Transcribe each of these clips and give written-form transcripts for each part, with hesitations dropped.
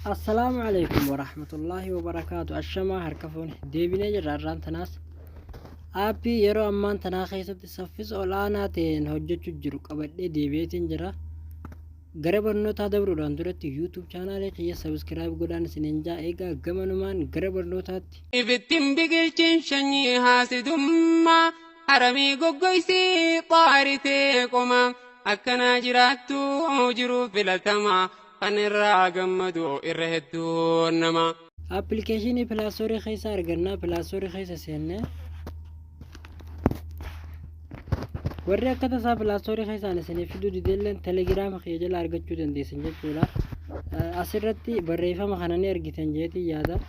Assalaamu Aleeykum Warahmatullaahi Wabarakaatu Ashamaa harka fuune deebinee jirra. Har'aan tanaas aappii yeroo ammaan tanaa keessatti saffisa ol'aanaa ta'een hojjechuu jiru qabadhee deebi'eetiin jira. Gara barnootaa dabruudhaan duratti YouTube chaanaalee kiyya sabiskiraayib godhaan isiniin jaa. Eegaa gamanumaan gara barnootaatti. Ifittin biqilchin shanyii haasidummaa, haramii goggoysii xaaritee qoma, akkanaa jiraattu jiruu filatama, kan irraa gammadu irra hedduun nama. Appilikeeshinii pilaastoorii keessa argannaa, pilaastoorii keessa seennee warri akka tasaa pilaastoorii keessaan isiniif fiduu dideelleen telegiraama kiyya jala argachuu dandeessan jechuudha. Asirratti barreeffama kana ni argitan jeetii yaada.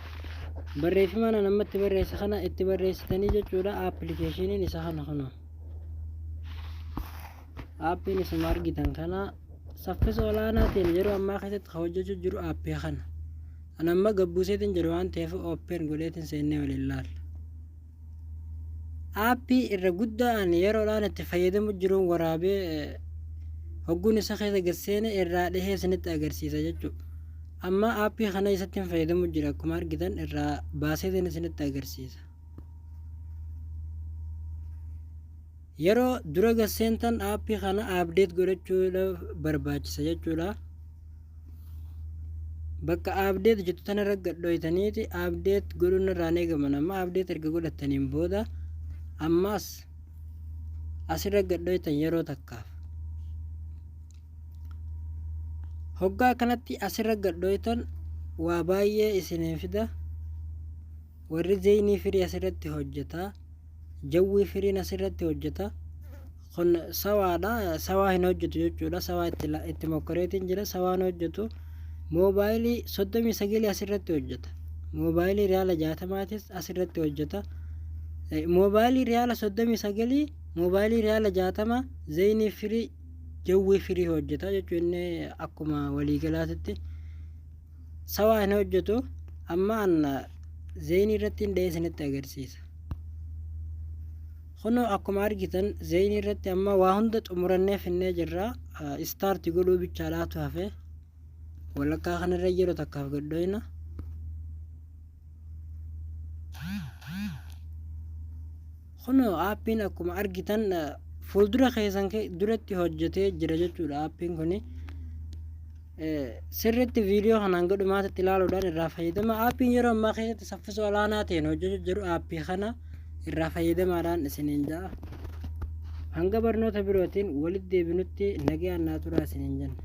Barreeffama ana namatti barreesse kana itti barreessitanii jechuudha. Appilikeeshiniin isa kana kunoo. Aappiin isuma argitan kana saffisa olaanaa ta'een yeroo ammaa keessatti kan hojjechuu jiru aappii kana. An amma gabbuuseetiin jiru waan ta'eef open godheetiin seennee waliin laalla. Aappii irra guddaa ani yeroodhaan itti fayyadamu jiruun waraabee hogguun isa keessa gad seene irraa dhihee isinitti agarsiisa jechuudha. Amma aappii kana isatti hin fayyadamu jira, akkuma argitan irraa baaseetiin isinitti agarsiisa. Yeroo dura gad seentan aappii kana update godhachuudhaaf barbaachisa jechuudha. Bakka update jettu tanarra gad dhoytaniiti update godhuun irraan eegaman. Amma update erga godhattaniin booda ammas asirra gad dhoytan yeroo takkaaf. Hoggaa kanatti asirra gad dhoytan waa baay'ee isinii fida. Warri zeynii firii asirratti hojjeta. Jawwii firiin asirratti hojjeta. Kun sawaadha. Sawaa hin hojjetu jechuudha. Sawaa itti mokkoreetiin jira. Sawaan hojjetu. Moobaayilii 39 asirratti hojjeta. Moobaayilii riyaala 60s asirratti hojjeta. Moobaayilii riyaala 39, moobaayilii riyaala 60, zeynii firii, jawwii firii hojjeta jechuun inni akkuma waliigalaatitti. Sawaa hin hojjetu. Amma an zeynii irratti hin dha'ee isinitti agarsiisa. Kunoo akkuma argitan zeynii irratti amma waa hunda xumurannee finnee jirra. Istaarti godhuu bichaadhaatu hafe. Walakkaa kanarra yeroo takkaaf gad dhoyna. Kunoo aappiin akkuma argitan fuuldura keessan duratti hojjetee jira jechuudha aappiin kuni. Sirriitti viidiyoo kanaan gadhumaatitti ilaaluudhaan irraa fayyadama. Aappiin yeroo ammaa keessatti saffisa olaanaa ta'een hojjechuu jiru aappii kana irraa fayyadamaadhaan isiniin ja'a. Hanga barnoota birootiin walitti deebinutti nagayaan naa turaa isiniin jenna.